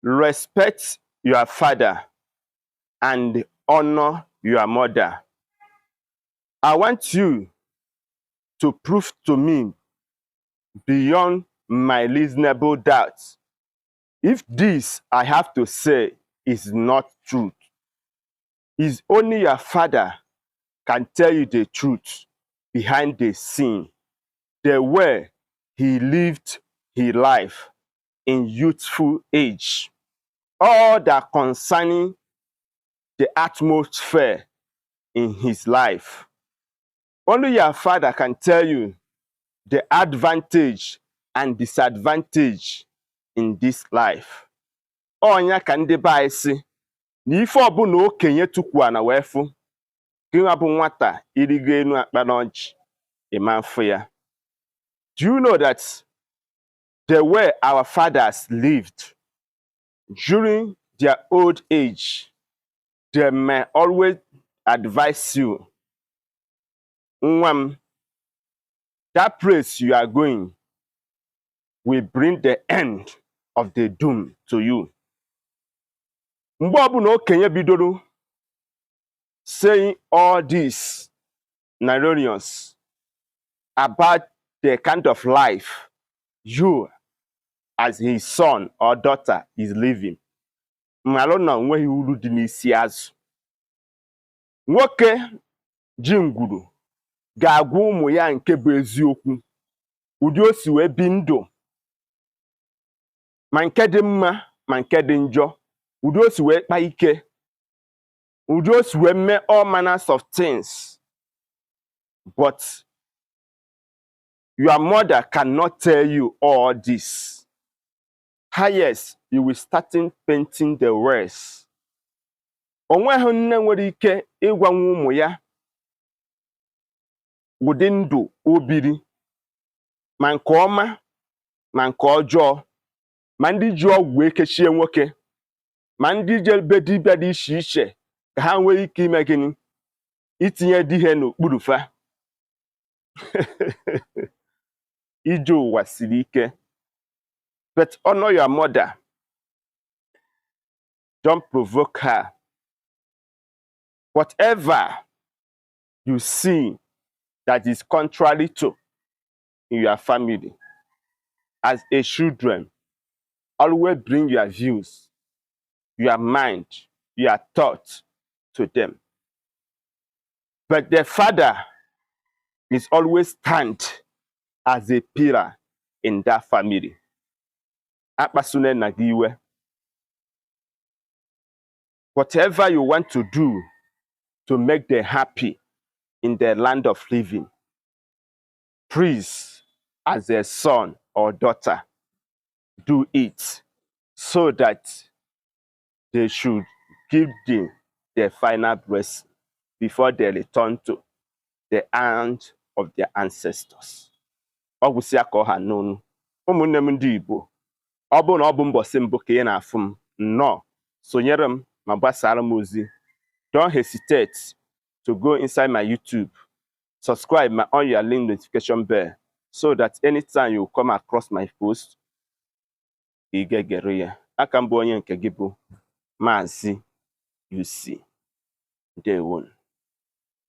Respect your father and honor your mother. I want you to prove to me beyond my reasonable doubt if this I have to say is not truth. It's only your father can tell you the truth behind the scene, the way he lived his life in youthful age, all that concerning the atmosphere in his life. Only your father can tell you the advantage and disadvantage in this life. Ọ ka ndị be anyị sị na ife ọbụla okenye tukwu ana wee fụ, gị nwa bụ nwata irigo enu akpa n'ọjị ịma mfụ ya. Do you know that the way our fathers lived during their old age, they may always advise you, "Nwa m, that place you are going will bring the end of the doom to you." Mgbe ọbụla okenye bidoro saying all these narrations about the kind of life you as his son or daughter is living, malụ na onweghị uru dị n'isi azụ. Nwoke ji ngwuru ga-agwa ụmụ ya nke bụ eziokwu, ụdị o si wee bi ndụ, ma nke dị mma ma nke dị njọ, ụdị o si wee kpaa ike, ụdị o si wee mee all manners of things. But your mother cannot tell you all this. Highest, you will starting painting the words. O nweghị nne nwere ike ịgwanwu ụmụ ya ụdị ndụ o biri, ma nke ọma ma nke ọjọọ, ma ndị ji ọgwụ ekechie nwoke, ma ndị je be dibịa dị iche iche ka ha nwee ike ime gịnị, itinye di ha n'okpuru fa. Ije ụwa siri ike. But honor your mother. Don't provoke her. Whatever you see that is contrary to in your family, as a children, always bring your views, your mind, your thoughts to them. But the father is always stand as a pillar in that family. Akpasuna nna gị iwe. Whatever you want to do to make them happy in the land of living, please, as a son or daughter, do it so that they should give them their final blessing before they return to the hand of their ancestors. Ọ gwụsịa ka ọ ha n'onu. Ụmụnne m ndị Igbo, ọ bụrụ na ọ bụ mbọsị mbụ ka ị na-afụ m, nnọọ, sonyere m ma gbasara m ozi. Don't hesitate to go inside my YouTube, subscribe ma on your link notification bell so that anytime you come across my post, ị ga-egere ya. Aka m bụ onye nke gị bụ Maazị UC. Ndewonu.